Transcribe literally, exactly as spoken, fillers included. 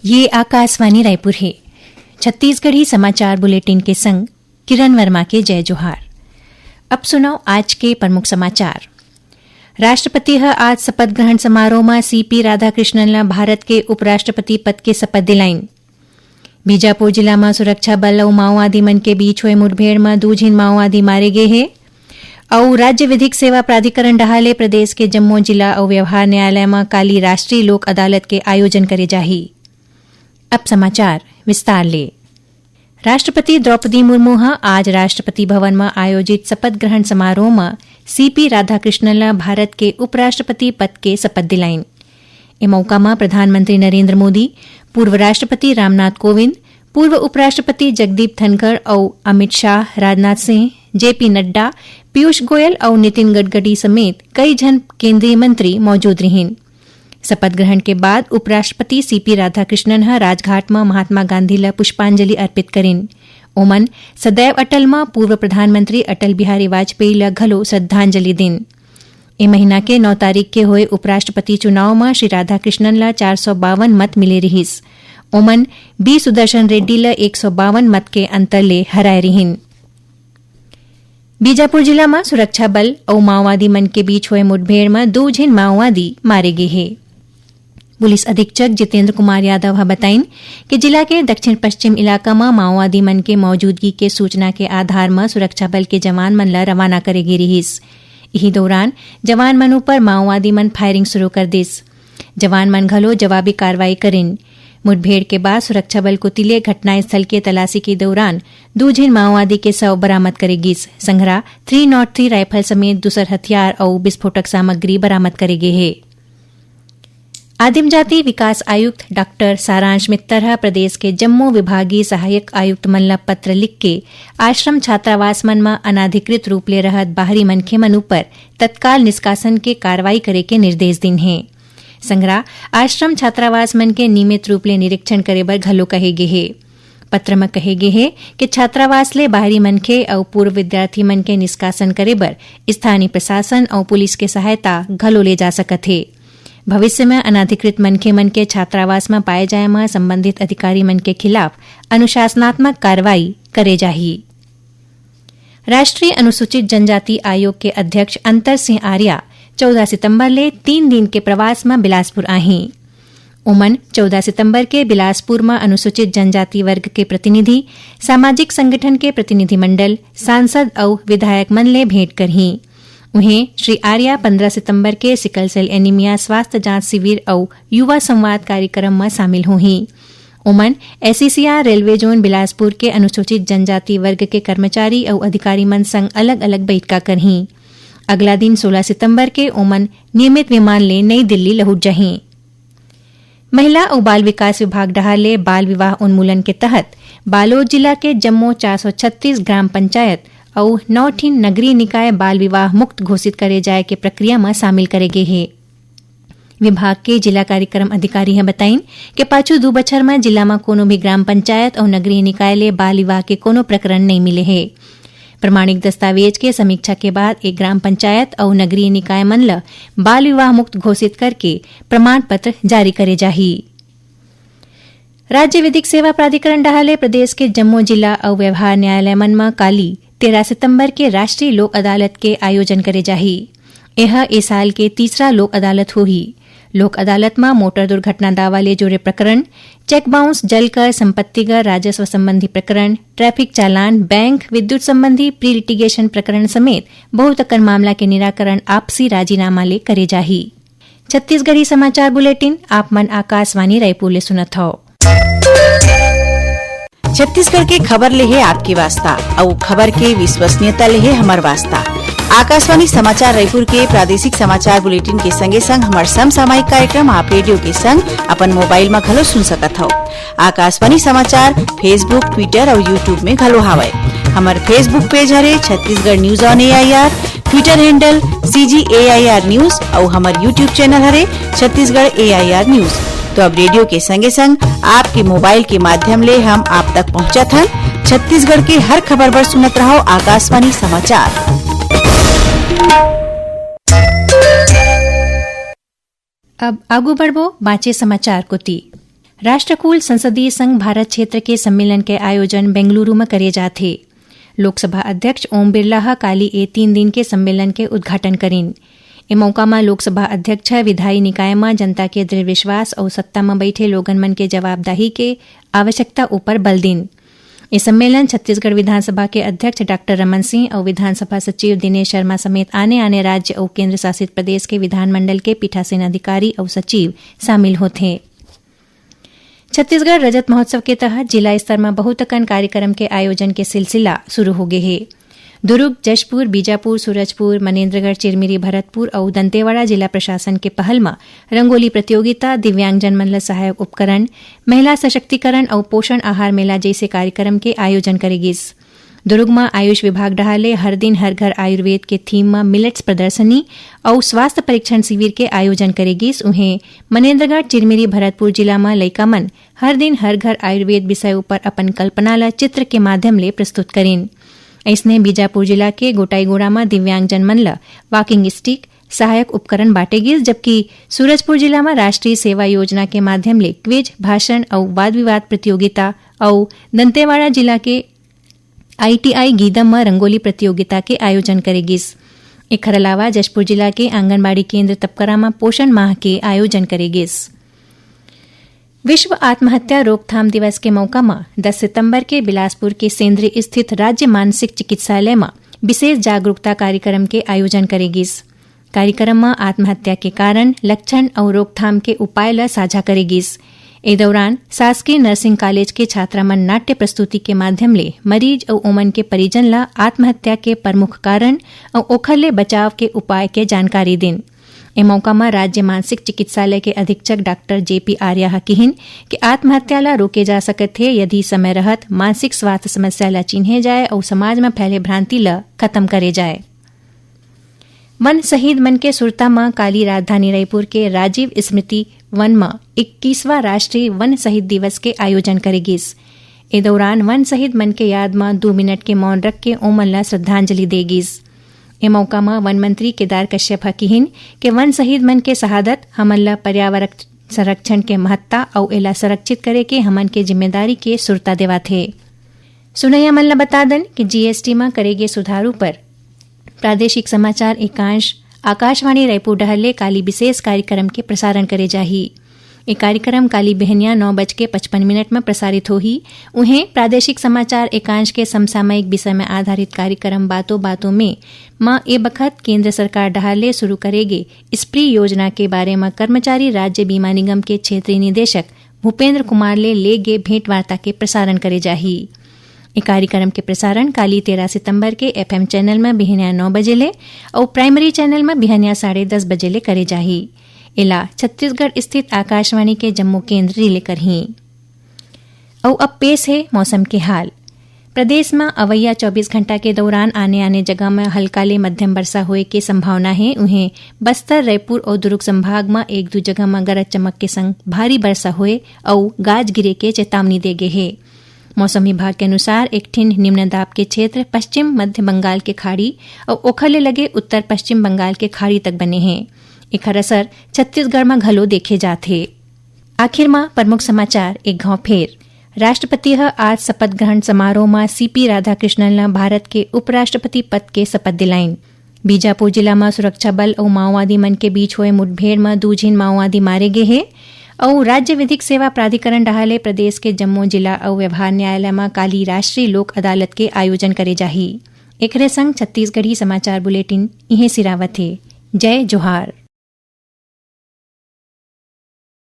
ये आकाशवाणी रायपुर हे। छत्तीसगढ़ी समाचार बुलेटिन के संग किरण वर्मा के जय जोहार। अब सुनव आज के प्रमुख समाचार। राष्ट्रपति ह आज शपथ ग्रहण समारोह म सीपी राधाकृष्णन ल भारत के उपराष्ट्रपति पद के शपथ दिलाइन। बीजापुर जिला म सुरक्षा बल अउ माओवादी मन के बीच होए मुठभेड़ म दू झिन माओवादी मारे गे हे। अउ राज्य विधिक सेवा प्राधिकरण डहार ले प्रदेश के जम्मो जिला अउ व्यवहार न्यायालय म काली राष्ट्रीय लोक अदालत के आयोजन करे जाही। अब समाचार विस्तार ले। राष्ट्रपति द्रौपदी मुर्मू ह आज राष्ट्रपति भवन म आयोजित शपथ ग्रहण समारोह म सीपी राधाकृष्णन ल भारत के उपराष्ट्रपति पद के शपथ दिलाइन। ए मौका म प्रधानमंत्री नरेंद्र मोदी, पूर्व राष्ट्रपति रामनाथ कोविंद, पूर्व उपराष्ट्रपति जगदीप धनखड़ अउ अमित शाह, राजनाथ सिंह, जेपी नड्डा, पीयूष गोयल अउ नितिन गडकरी समेत कई झन केंद्रीय मंत्री मौजूद रिहीन। शपथ ग्रहण के बाद उपराष्ट्रपति सीपी राधाकृष्णन ह राजघाट म महात्मा गांधी ल पुष्पांजलि अर्पित करिन। ओमन सदैव अटल म पूर्व प्रधानमंत्री अटल बिहारी वाजपेयी ल घलो श्रद्धांजलि दिन। ए महीना के नौ तारीख के होए उपराष्ट्रपति चुनाव म श्री राधाकृष्णन ल चार सौ बावन मत मिले रिहिस। ओमन बी सुदर्शन रेड्डी ल एक सौ बावन मत के अंतर ले हराए रिहिन। बीजापुर जिला म सुरक्षा बल अउ माओवादी मन के बीच होए मुठभेड़ म दू झिन माओवादी मारे गे हे। पुलिस अधीक्षक जितेंद्र कुमार यादव ह बताइन कि जिला के दक्षिण पश्चिम इलाका म माओवादी मन के मौजूदगी के सूचना के आधार म सुरक्षा बल के जवान मन ल रवाना करे गे रिहिस। इही दौरान जवान मन ऊपर माओवादी मन फायरिंग शुरू कर दिस। जवान मन घलो जवाबी कार्रवाई करिन। मुठभेड़ के बाद सुरक्षा बल कोति ले घटनास्थल के तलाशी के दौरान दू झिन माओवादी के शव बरामद करे गिस। संघरा थ्री नॉट थ्री राइफल समेत दूसर हथियार अउ विस्फोटक सामग्री बरामद करे गे हे। आदिम जाति विकास आयुक्त डॉक्टर सारांश मित्तर ह प्रदेश के जम्मो विभागीय सहायक आयुक्त मन ल पत्र लिख के आश्रम छात्रावास मन म अनाधिकृत रूप ले रहत बाहरी मनखे मन ऊपर तत्काल निष्कासन के कार्रवाई करे के निर्देश दिन हे। संघरा आश्रम छात्रावास मन के नियमित रूप ले निरीक्षण करे बर घलो कहे गे हे। पत्र म कहे गे हे कि छात्रावास ले बाहरी मनखे अउ पूर्व विद्यार्थी मन के निष्कासन करे बर स्थानीय प्रशासन अउ पुलिस के सहायता घलो ले जा सकत हे। भविष्य म अनाधिकृत मनखे मन के छात्रावास म पाए जाए म संबंधित अधिकारी मन के खिलाफ अनुशासनात्मक कार्रवाई करे जाही। राष्ट्रीय अनुसूचित जनजाति आयोग के अध्यक्ष अंतर सिंह आर्या चौदह सितंबर ले तीन दिन के प्रवास म बिलासपुर आही। ओमन चौदह सितंबर के बिलासपुर म अनुसूचित जनजाति वर्ग के प्रतिनिधि, सामाजिक संगठन के प्रतिनिधिमंडल, सांसद अउ विधायक मन ले भेंट करही। उहें, श्री आर्या पंद्रह सितंबर के सिकल सेल एनीमिया स्वास्थ्य जांच शिविर अउ युवा संवाद कार्यक्रम म शामिल होही। ओमन एसईसीआर रेलवे जोन बिलासपुर के अनुसूचित जनजाति वर्ग के कर्मचारी अउ अधिकारी मन संग अलग-अलग बइठका करहीं। अगला दिन सोलह सितंबर के ओमन नियमित विमान ले नई दिल्ली लहुट जाहीं। महिला अउ बाल विकास विभाग डहार ले बाल विवाह उन्मूलन के तहत बालोद जिला के जम्मो चार सौ छत्तीस ग्राम पंचायत अउ नौ ठिन नगरीय निकाय बाल विवाह मुक्त घोषित करे जाय के प्रक्रिया म शामिल करे गे हे। विभाग के जिला कार्यक्रम अधिकारी ह बताइन के पाछू दू बछर म जिला म कोनो भी ग्राम पंचायत अउ नगरीय निकाय ले बाल विवाह के कोनो प्रकरण नइ मिले हे। प्रमाणिक दस्तावेज के समीक्षा के बाद एक ग्राम पंचायत अउ नगरीय निकाय मन ल बाल विवाह मुक्त घोषित करके प्रमाण पत्र जारी करे जाही। राज्य विधिक सेवा प्राधिकरण डहार ले प्रदेश के जम्मो जिला अउ व्यवहार न्यायालय मन म काली तेरह सितंबर के राष्ट्रीय लोक अदालत के आयोजन करे जाही। एह ए साल के तीसरा लोक अदालत होही। लोक अदालत म मोटर दुर्घटना दावा ले जुड़े प्रकरण, चेक बाउंस, जलकर, संपत्तिकर, राजस्व संबंधी प्रकरण, ट्रैफिक चालान, बैंक, विद्युत संबंधी प्री लिटिगेशन प्रकरण समेत बहुत अकन मामला के निराकरण आपसी राजीनामा ले करे जाही। छत्तीसगढ़ी समाचार बुलेटिन आप मन आकाशवाणी रायपुर ले सुनत हव। छत्तीसगढ़ के खबर ले हे आपके वास्ता, अउ खबर के विश्वसनीयता ले हे हमर वास्ता। आकाशवाणी समाचार रायपुर के प्रादेशिक समाचार बुलेटिन के संगे संग हमर समसामयिक कार्यक्रम आप रेडियो के संग अपन मोबाइल म घलो सुन सकत हव। आकाशवाणी समाचार Facebook, Twitter अउ YouTube में घलो हावय। हमर Facebook पेज हरे Chhattisgarh news on AIR, Twitter handle CG AIR news अउ हमर YouTube चैनल हरे छत्तीसगढ़ एआईआर न्यूज। तो अब रेडियो के संगे संग आपके मोबाइल के माध्यम ले हम आप तक पहुंचत हन। छत्तीसगढ़ के हर खबर बर सुनत रहव आकाशवाणी समाचार। अब आगू बढ़बो बांचे समाचार कोति। राष्ट्रकुल संसदीय संघ भारत क्षेत्र के सम्मेलन के आयोजन बेंगलुरु म करे जात हे। लोकसभा अध्यक्ष ओम बिरला ह काली ए तीन दिन के सम्मेलन के उद्घाटन करिन। ए मौका म लोकसभा अध्यक्ष ह विधायी निकाय म जनता के दृढ़ विश्वास अउ सत्ता म बइठे लोगन मन के जवाबदाही के आवश्यकता ऊपर बल दिन। ए सम्मेलन छत्तीसगढ़ विधानसभा के अध्यक्ष डॉक्टर रमन सिंह अउ विधानसभा सचिव दिनेश शर्मा समेत आने-आने राज्य अउ केंद्र शासित प्रदेश के विधानमंडल के पीठासीन अधिकारी अउ सचिव शामिल होथे। छत्तीसगढ़ रजत महोत्सव के तहत जिला स्तर म बहुतकन कार्यक्रम के आयोजन के सिलसिला शुरू हो गे हे। दुर्ग, जशपुर, बीजापुर, सूरजपुर, मनेंद्रगढ़, चिरमिरी, भरतपुर अउ दंतेवाड़ा जिला प्रशासन के पहल म रंगोली प्रतियोगिता, दिव्यांगजन मन ल सहायक उपकरण, महिला सशक्तिकरण अउ पोषण आहार मेला जइसे कार्यक्रम के आयोजन करे गिस। दुर्ग म आयुष विभाग डहार ले हर दिन हर घर आयुर्वेद के थीम म मिलेट्स प्रदर्शनी अउ स्वास्थ्य परीक्षण शिविर के आयोजन करे गिस। उहें, मनेंद्रगढ़, चिरमिरी, भरतपुर जिला म लइका मन हर दिन हर घर आयुर्वेद विषय ऊपर अपन कल्पना ल चित्र के माध्यम ले प्रस्तुत करिन। अइसने बीजापुर जिला के गोटाईगोड़ा म दिव्यांगजन मन ल वॉकिंग स्टिक, सहायक उपकरण बांटे गिस, जबकि सूरजपुर जिला म राष्ट्रीय सेवा योजना के माध्यम ले क्विज, भाषण अउ वाद विवाद प्रतियोगिता अउ दंतेवाड़ा जिला के आईटीआई गीदम म रंगोली प्रतियोगिता के आयोजन करे गिस। एखर अलावा जशपुर जिला के आंगनबाड़ी केंद्र तपकरा म पोषण माह के आयोजन करे गिस। विश्व आत्महत्या रोकथाम दिवस के मौका म दस सितंबर के बिलासपुर के सेंद्री स्थित राज्य मानसिक चिकित्सालय म विशेष जागरूकता कार्यक्रम के आयोजन करे गिस। कार्यक्रम म आत्महत्या के कारण, लक्षण अउ रोकथाम के उपाय ल साझा करे गिस। ए दौरान शासकीय नर्सिंग कॉलेज के छात्रा मन नाट्य प्रस्तुति के माध्यम ले मरीज अउ ओमन के परिजन ल आत्महत्या के प्रमुख कारण अउ ओखर ले बचाव के उपाय के जानकारी दिन। ए मौका म राज्य मानसिक चिकित्सालय के अधीक्षक डॉक्टर जेपी आर्या ह किहिन कि आत्महत्या ल रोके जा सकत हे, यदि समय रहत मानसिक स्वास्थ्य समस्या ल चिन्हे जाय अउ समाज म फैले भ्रांति ल खत्म करे जाय। वन शहीद मन के सुरता म काली राजधानी रायपुर के राजीव स्मृति वन म इक्कीसवाँ राष्ट्रीय वन शहीद दिवस के आयोजन करे गिस। ए दौरान वन शहीद मन के याद म दू मिनट के मौन रख के ओमन ल श्रद्धांजलि दे गिस। ए मौका म वन मंत्री केदार कश्यप ह किहिन के वन शहीद मन के शहादत हमन ल पर्यावरण संरक्षण के महत्ता अउ एला संरक्षित करे के हमन के जिम्मेदारी के सुरता देवाथे। सुनैया मन ल बता दन कि जीएसटी म करे गे सुधार ऊपर प्रादेशिक समाचार एकांश आकाशवाणी रायपुर डहर ले काली विशेष कार्यक्रम के प्रसारण करे जाही। ए कार्यक्रम काली बिहनिया नौ बज के पचपन मिनट म प्रसारित होही। उहें, प्रादेशिक समाचार एकांश के समसामयिक विषय म आधारित कार्यक्रम बातों बातों में म ए बखत केंद्र सरकार डहार ले शुरू करे गे स्प्री योजना के बारे म कर्मचारी राज्य बीमा निगम के क्षेत्रीय निदेशक भूपेंद्र कुमार ले ले गे भेंटवार्ता के प्रसारण करे जाही। ए कार्यक्रम के प्रसारण काली तेरह सितंबर के एफएम चैनल म बिहनिया नौ बजे ले अउ प्राइमरी चैनल म बिहनिया साढ़े दस बजे ले करे जाही। एला छत्तीसगढ़ स्थित आकाशवाणी के जम्मो केंद्र रिले करही। अउ अब पेश हे मौसम के हाल। प्रदेश म अवइया चौबीस घंटा के दौरान आने-आने जगह म हल्का ले मध्यम बरसा होए के संभावना हे। उहें, बस्तर, रायपुर अउ दुर्ग संभाग म एक दू जगह म गरज चमक के संग भारी बरसा होए अउ गाज गिरे के चेतावनी दे गे हे। मौसम विभाग के अनुसार, एक ठिन निम्न दाब के क्षेत्र पश्चिम मध्य बंगाल के खाड़ी अउ ओखर ले लगे उत्तर पश्चिम बंगाल के खाड़ी तक बने हे। एखर असर छत्तीसगढ़ म घलो देखे जात हे। आखिर म प्रमुख समाचार एक घाव फेर। राष्ट्रपति ह आज शपथ ग्रहण समारोह म सीपी राधाकृष्णन ल भारत के उपराष्ट्रपति पद के शपथ दिलाइन। बीजापुर जिला म सुरक्षा बल अउ माओवादी मन के बीच होए मुठभेड़ म दू झिन माओवादी मारे गे हे अउ राज्य विधिक सेवा प्राधिकरण डहार ले प्रदेश के जम्मो जिला अउ व्यवहार न्यायालय म काली राष्ट्रीय लोक अदालत के आयोजन करे जाही। एकरे संग छत्तीसगढ़ी समाचार बुलेटिन इहें सिरावत हे। जय जोहार।